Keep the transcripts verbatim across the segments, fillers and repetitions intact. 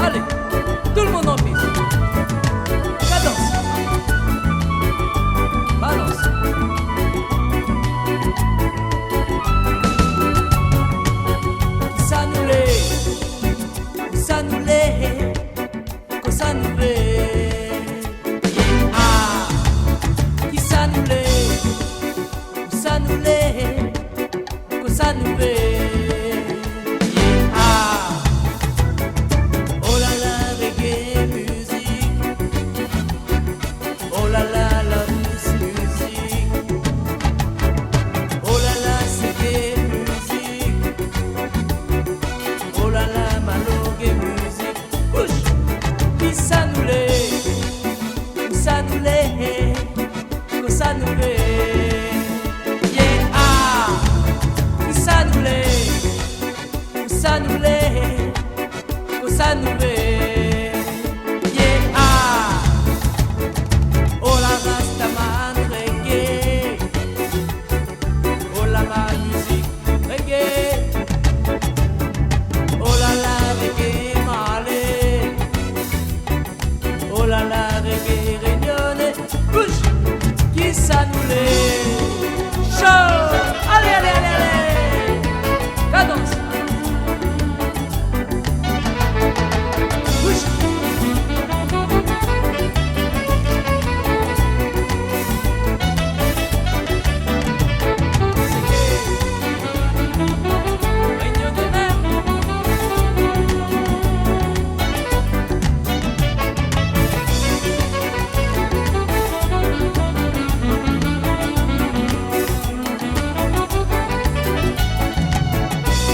Alé, tout le monde en piste. Cadence. Balance. Kisa nou lé, kisa nou lé, kosa nou vé. Ah, kisa nou lé, kisa nou lé, kosa nou vé. Ah. Oh la la, reggae music. Oh la la, la douce musique. Oh la la, reggae music. Oh la la, malogue music. Bouge. Kisa nou lé, kisa nou lé, kosa nou vé. Yeah, ah. Kisa nou lé, kisa nou lé, kosa nou vé. Yeah, ah. Oh la Rastaman reggae. Oh la man musique reggae. Oh la la, reggae malé. Oh la la, reggae réunionnais. Bouge. Kisa nou lé. Chaud. Alé, alé, alé, alé. Cadence. Bouge.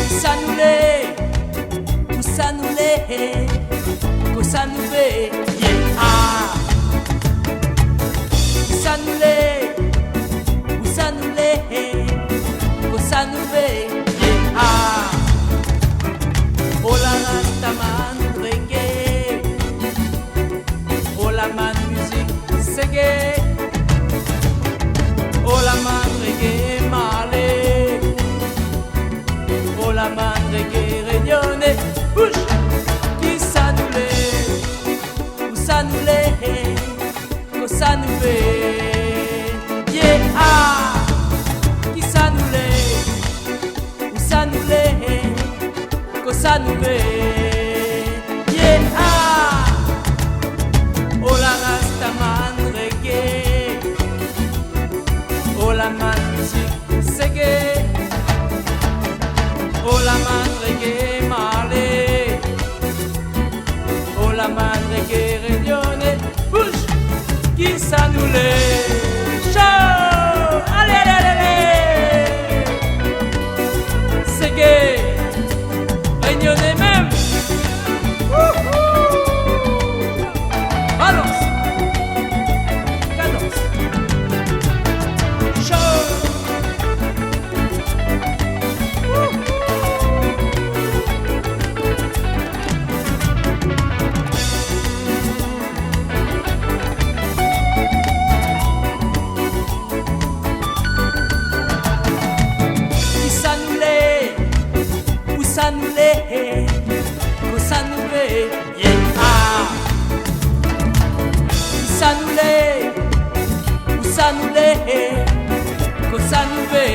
Kisa nou lé, kisa nou lé, kosa nou vé. Yeah, ah. Kisa nou lé, kisa nou lé, kosa nou vé. Yeah, ah. Oh la Rastaman reggae. Oh la man musique seggae. Oh la man reggae malé. Oh la man reggae réunionnais. Bouge. Kisa nou lé, kisa nou lé, kosa nou vé. Yeah, ah. Kisa nou lé, kisa nou lé, kosa nou vé. Yeah, ah. Oh la Rastaman reggae. Oh la man musique seggae. Oh la man reggae malé. Oh la man reggae réunionnais. Bouge. Kisa nou lé. Chaud. Alé, alé, alé, alé. Seggae. Réunionnais mèm. Wouhou. Balance. Cadence. Chaud. Kisa nou lé, ousa nou lé, kosa nou vé. Yeah, ah. Kisa nou lé, ousa nou lé, kosa nou vé.